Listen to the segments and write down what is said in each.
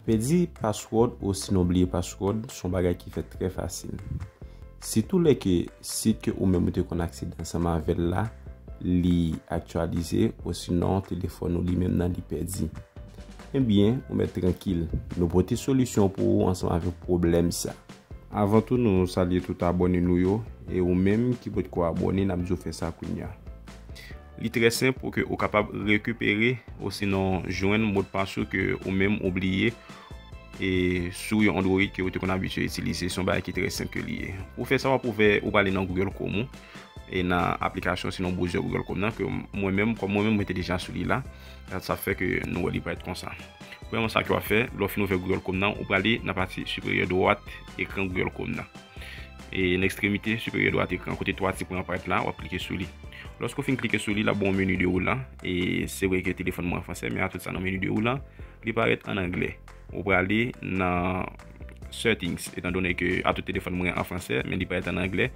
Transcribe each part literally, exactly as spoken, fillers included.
Pèdi password osinon bliye password se yon bagay ki fèt trè fasil. Sitou lè ke sit ke ou menm ou te konn aksede ansanm avè l la, li aktyalize, osinon telefòn ou li menm nan li pèdi. Ebyen, ou mèt trankil. Nou pote solisyon pou ou ansanm avèk pwoblèm sa. Avan tou, nou salye tout abòne nou yo, e ou menm ki potko abòne, n ap di w fè sa kounye a. Li trè senp pou ke ou kapab rekipere osinon jwenn modpas ou ke ou menm ou bliye, e sou yon Android ke ou te konn abitye itilize, se yon bagay ki trè senp ke li ye. Pou fè sa, w ap ouvè, ou prale nan Google Chrome ou, e nan aplikasyon osinon browser Google Chrome nan, ke mwen menm, kòm mwen menm, mwen te deja sou li la, sa fè ke nou wè li parèt konsa. Premyèman, sa ke w ap fè, lè w fin ouvè Google Chrome nan, ou prale nan pati siperyè dwat ekran Google Chrome nan. E nan ekstremite siperyè dwat ekran, kote twa ti pwen an parèt la, w ap klike sou li. Lòske w fin klike sou li, l ap ba w yon meni de woulan. E se vre ke telefòn mwen an fransè, men a tout sa nan meni de woulan, li parèt an anglè. Ou prale nan settings, etan done ke a tout telefòn mwen an fransè, men li parèt an anglè.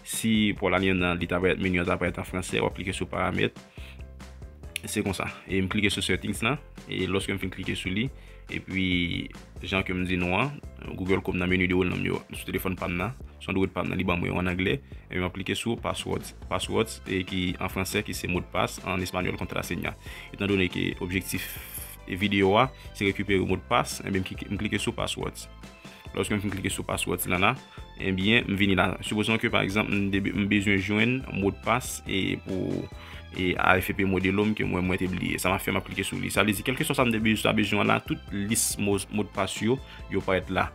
Si pou la li menm nan, li ta parèt, meni an ta parèt an fransè, w ap klike sou paramèt. Se konsa. E m klike sou settings la. E lòske m fin klike sou li, epi jan ke m di nou an, Google Chrome nan meni de woulan m yo sou telefòn pa m nan, sou Android pa m nan, li ban mwen yo an anglè. Epi m ap klike sou password. Password, e ki an fransè, ki se modpas, an espanyòl, contraseña. Etan done ke objektif videyo a, se rekipere modpas, ebyen m klike, m klike sou password. Lòske m fin klike sou password sila la, ebyen, m vini la. Sipozon ke, pa egzanp, m de-, m bezwen jwenn modpas e pou e A F P modelo m ke mwen, mwen te bliye. Sa m ap fè, m ap klike sou li. Sa vle di, kèlkeswa sa m te bezwen, sa bezwen an la, tout lis mo-, modpas yo, yo parèt la.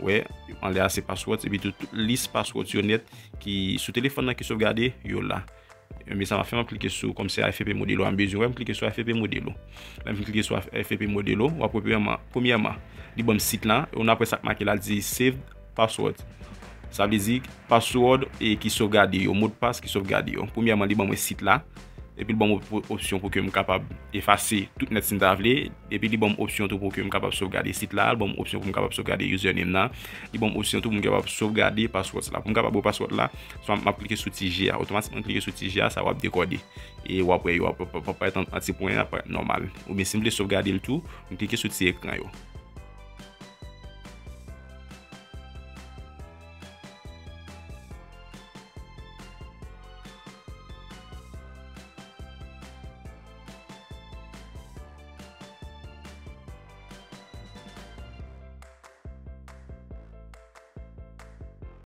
Wè, anlè a se password, epi tout, tout lis password yo nèt ki sou telefòn nan ki sovgade, yo la. Ebyen, sa m ap fè, m ap klike sou, kòm se A F P modelo a m bezwen, wè, m klike sou A F P modelo. Lè m fin klike sou A F P modelo, w ap wè premyèman, premyèman, li ban m sit la, e w apre sa k make la, l di save password. Sa vle di, password e ki sovgade yo, modpas ki sovgade yo. Premyèman, li ban mwen sit la, epi l ban mwen op-, opsyon pou ke m kapab efase tout nèt si m ta vle, epi li ban m opsyon tou pou ke m kapab sovgade sit la, li ban m opsyon pou m kapab sovgade username nan, li ban m opsyon tou pou m kapab sovgade password la. Pou m kapab wè password la, swa m ap klike sou ti je a, otomatikman m klike sou ti je a, sa w ap dekòde. E w ap wè yo ap, ap, ap parèt an, an ti pwen, ap parèt nòmal. Oubyen si m vle sovgade l tou, m klike sou ti ekran yo.